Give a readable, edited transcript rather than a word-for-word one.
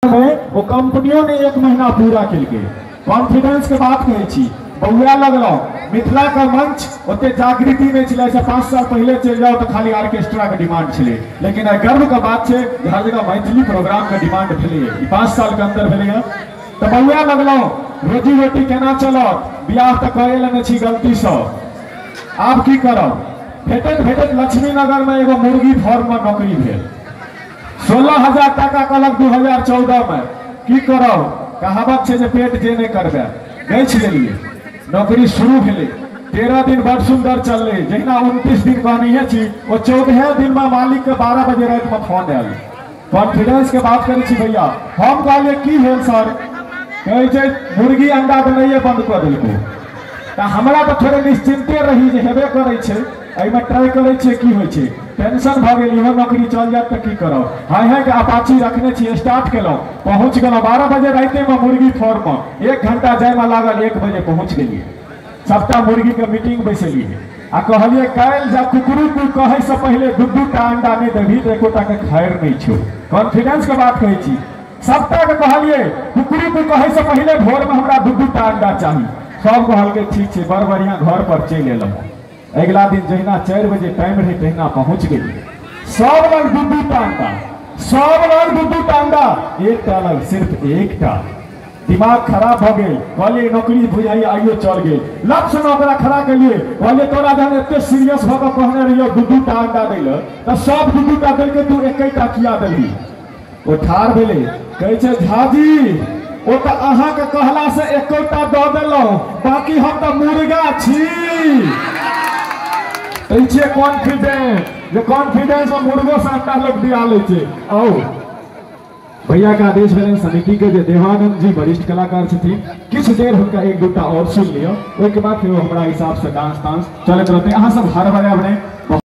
वो कंपनियों ने एक महीना पूरा केलकै। कॉन्फिडेंस के बात कहै छी, बौआ लगलहुँ मिथिला के मंच ओते जागृति नहीं छलै। 5 साल पहले चलि जाओ तो खाली ऑर्केस्ट्रा के डिमांड छलै, लेकिन आइ गर्व के बात छै जे हर जगह मैथिली प्रोग्राम के डिमांड भेलै, 5 साल के अंदर भेलै। तो बौआ लगलहुँ रोजी रोटी केना चलत, बियाह तऽ कए लेने छी गलती से, आब की करब। भेटैत भेटैत लक्ष्मी नगर में एगो मुर्गी फार्म में नौकरी भेल। 16,000 टाका कहलक 2014 में। की करब, कहावत छै जे पेट जे नहीं करबे, गछि लेलिए। नौकरी शुरू भेलै, 13 दिन बड़ सुंदर चललै। जहिना 29 दिन कहनिहे छी, ओ 14 दिन में मालिक के 12 बजे राति में फोन आयल। कॉन्फिडेंस के बात करै छी भैया, हम कहलियै की भेल सर, कहै छै मुर्गी अंडा देनाइए बंद कऽ देलको। तऽ हमरा तऽ थोड़े निश्चिन्ते रही जे हेबे करै छै, एहिमे ट्राई करै छियै की होइ छै। टेंशन भऽ गेल, इहो नौकरी चल जायत तऽ की करब। हाय हाय के अपाची रखने छी, स्टार्ट केलहुँ, पहुँच गेलहुँ 12 बजे रातिमे मुर्गी फार्ममे। 1 घंटा जायमे लागल, 1 बजे पहुँच गेलियै। सबटा मुर्गीके मीटिंग बैसेलियै आ कहलियै काल्हि जा कुकरू कु कहैसँ पहिले 2-2 टा अंडा नहि देबही तऽ एकोटाके खैर नहि छौ। कॉन्फिडेंसके बात कहै छी, सबटाके कहलियै कुकरू कु कहैसँ पहिले भोरमे हमरा 2-2 टा अंडा चाही। सब कहलकै ठीक छै, बड़ बढ़िआँ, घर पर चलि एलहुँ। अगिला दिन जहिना 4 बजे टाइम रहे तहिना पहुँच गेलियै। सब लग 2-2 टा अंडा, सब लग 2-2 टा अंडा, एकटा लग सिर्फ एकटा। दिमाग खराब भऽ गेल, कहलियै नौकरी बुझाइए आइयो चल गेल। लक्ष्य में ओकरा खड़ा केलियै, कहलियै तोरा जहन एते सीरियस भऽ कऽ कहने रहियौ 2-2 टा अंडा दै लए, तऽ सब 2-2 टा देलकै, तू 1 टा किया देलही। ओ ठाढ़ भेलै, कहै छै झाजी ओ तऽ अहाँके कहला से 1 टा दऽ देलहुँ, बाकी हम तऽ मुर्गा छी। कॉन्फिडेंस, जे कॉन्फिडेंस में मुर्गो से अंडा लोग दिया लै छै। आओ भैया के आदेश भेलनि समिति के जे देवानंद जी वरिष्ठ कलाकार छथिन, किछु देर हुनका 1-2 टा और सुनि लिअ, ओहिके बाद फिर हमरा हिसाब से डांस तांस चलैत रहतै। अहाँ सब हर भरायब नहि।